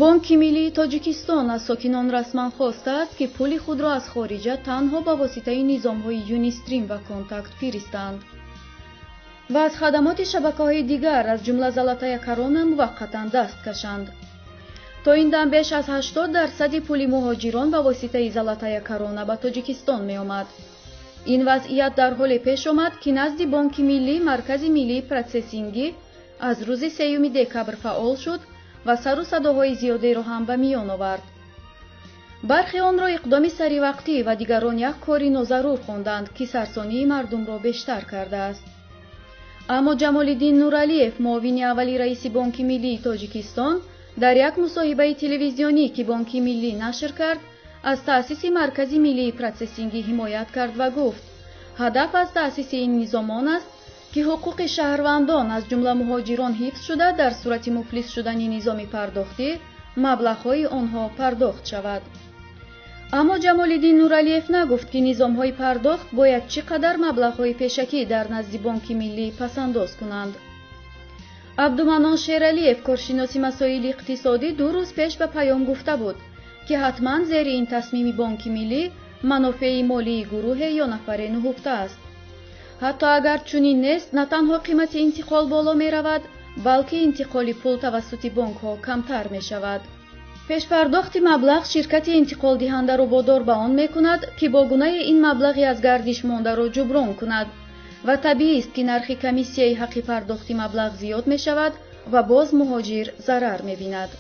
Бонки миллии Тоҷикистон аз сокинон расман хостааст, ки пули худро аз хориҷа танҳо ба воситаи низомҳои Юнистрим ва Контакт фиристанд ва аз хадамоти шабакаҳои дигар, аз ҷумла Золотая Корона, муваққатан даст кашанд. То ин дам беш аз 80% пули муҳоҷирон ба воситаи Золотая Корона ба Тоҷикистон меомад. Ин вазъият дар ҳоле пеш омад, ки назди Бонки Миллӣ Маркази миллии процессингӣ аз рӯзи 3 декабр фаъол шуд ва сару садоҳои зиёдеро ҳам ба миён овард. Бархе онро иқдоми саривақтӣ ва дигарон як кори нозарур хонданд, ки сарсонии мардумро бештар кардааст. Аммо Ҷамолиддин Нуралиев, муовини аввали раиси Бонки Миллии Тоҷикистон, дар як мусоҳибаи телевизионӣ, ки Бонки Миллӣ нашр кард, аз таъсиси Маркази миллии процессингӣ ҳимоят кард ва гуфт, ҳадаф аз таъсиси ин низом он аст, ки ҳуқуқи шаҳрвандон, аз ҷумла муҳоҷирон, ҳифз шуда, дар сурати муфлис шудани низоми пардохтӣ маблағҳои онҳо пардохт шавад. Аммо Ҷамолиддин Нуралиев нагуфт, ки низомҳои пардохт бояд чӣ қадар маблағҳои пешакӣ дар назди Бонки Миллӣ пасандоз кунанд. Абдуманон Шералиев, коршиноси масоили иқтисодӣ, 2 рӯз пеш ба Паём гуфта буд, ки ҳатман зери ин тасмими Бонки Миллӣ манофеи молии гурӯҳе ё нафаре нуҳуфта аст. Ҳатто агар чунин нест, на танҳо қимати интиқол боло меравад, балки интиқоли пул тавассути бонкҳо камтар мешавад. Пешпардохти маблағ ширкати интиқолдиҳандаро водор ба он мекунад, ки бо гунаи ин маблағи аз гардиш мондаро ҷуброн кунад ва табиист, ки нархи комиссияи ҳаққи пардохти маблағ зиёд мешавад ва боз муҳоҷир зарар мебинад.